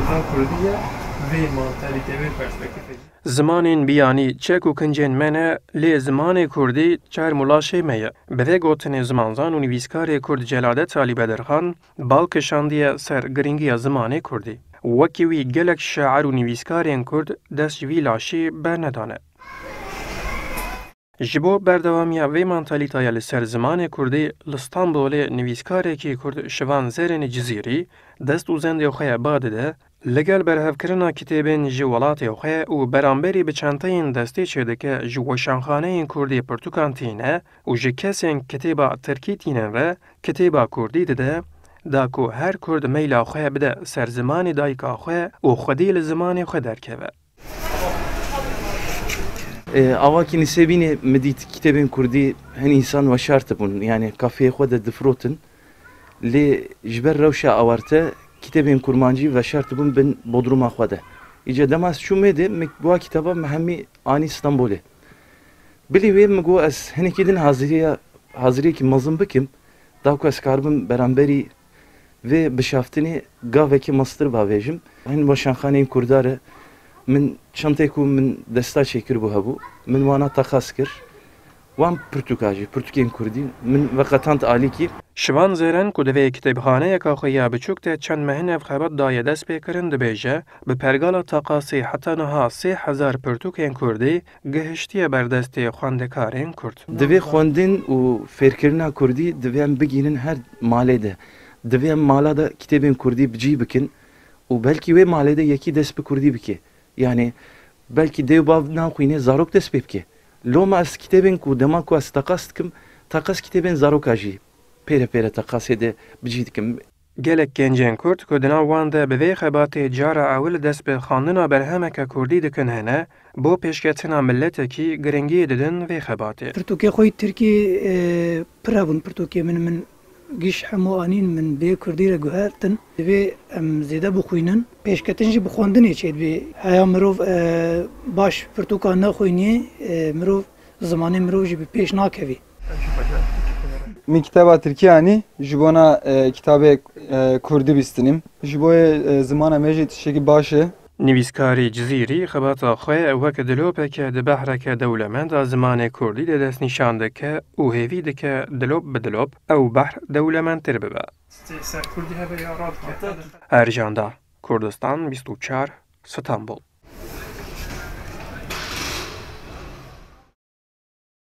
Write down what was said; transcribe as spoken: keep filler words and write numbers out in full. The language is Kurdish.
Ziman kurdî ye, vê mantalîte, vê perspektîfê jî. Zimanên biyanî çek û kincên me ne, lê zimanê kurdî çerm û laşê me ye. Bi vê gotinê zimanzan û nivîskarê kurd Celadet Alî Bedirxan bal kişandiye ser girîngiya zimanê kurdî. Wekî wî gelek şair û nivîskarên kurd dest ji vî laşî bernedane. Ji bo berdewamiya vê mantalîtaya li ser zimanê kurdî, li Stenbolê nivîskarekî kurd Şivan Zerên Cizîrî dest û zendê xwe ba dide, li gel berhevkirina kitêbên ji welatê xwe û beramberî bi çenteyên destê çêdike ji weşanxaneyên kurdî pirtûkan tîne û ji kesên kitêba tirkî tînin re kitêba kurdî dide, da ku her kurd meyla xwe bide ser zimanê dayika xwe û xwedî li zimanê xwe derkeve. E, ava ki nisêbînê min dît kitêbên kurdî hin însan weşart bûn, yani kafeyê xwe de difirotin. Lê ji ber rewşa awarte kitêbên kurmancî veşart bûn bin bodruma xwe de. Îca dema ez çûm êdê, min wa kitaba min hemî anî Stenbolê. Bilî wê min got ez hinekî din haziriya, haziriyekî mezin bikim, da ku ez karibim beramberî vê bişaftinê gavekî mestir bavêjim. Hin weşanxaneyên kurda re min çenteyê ku min desta çêkiribû hebû. Min wana teqas kir. Wan pirtûka jî, pirtûkên kurdî, min veqetand alîkî. Şivan Zêren ku di vê kitêbxaneyeka xwe ya biçûk de çend meh in ev xebat daye destpêkirin, dibêje, bi pergala teqasê heta niha sê hezar pirtûkên kurdî gihiştiye ber destê xwendekarên kurd. Divê xwendin û fêrkirina kurdî divê em bigihînin her malê de. Divê em mala de kitêbên kurdî bi cî bikin û belkî wê malê de yekî dest bi kurdî bike. Yani belkî dê û bav naxwîne, zarok dest pê bike. Loma ez kitêbên ku dema ku ez teqas dikim, teqas kitêbên zaroka jî pêre pêre teqasê de bi cî dikim. Gelek gencên kurd ku di nav wan de bi vê xebatê cara ewil dest bi xwendina berhemeke kurdî dikin hene, bo pêşketina miletekî giringiyê didin vê xebatê. Pirtûkê xwe yî tirkî, e, pir hebûn pirtûkê min, min giş hemû anîn, min bê kurdî re guhertin. Divê em zêde bixwînin. Pêşketin jî bi xwendinê çêdibê. Heya mirov, e, baş pirtûka nexwînî, e, mirov, zimanê mirov jî bi pêş nakevî. Min kitaba tirkî anî, ji bona, e, kitabê, e, kurdî bîstinîm. Ji bo yê, e, zimana me jî tiştekî baş e. Nivîskarê Cizîrî xebata xwe wek dilopeke di behreke dewlemend a zimanê kurdî de destnîşan dike û hêvî dike dilop bi dilop ew behr dewlemendtir bibe. Ercan Da, Kurdistan bîst û çar, Stenbol.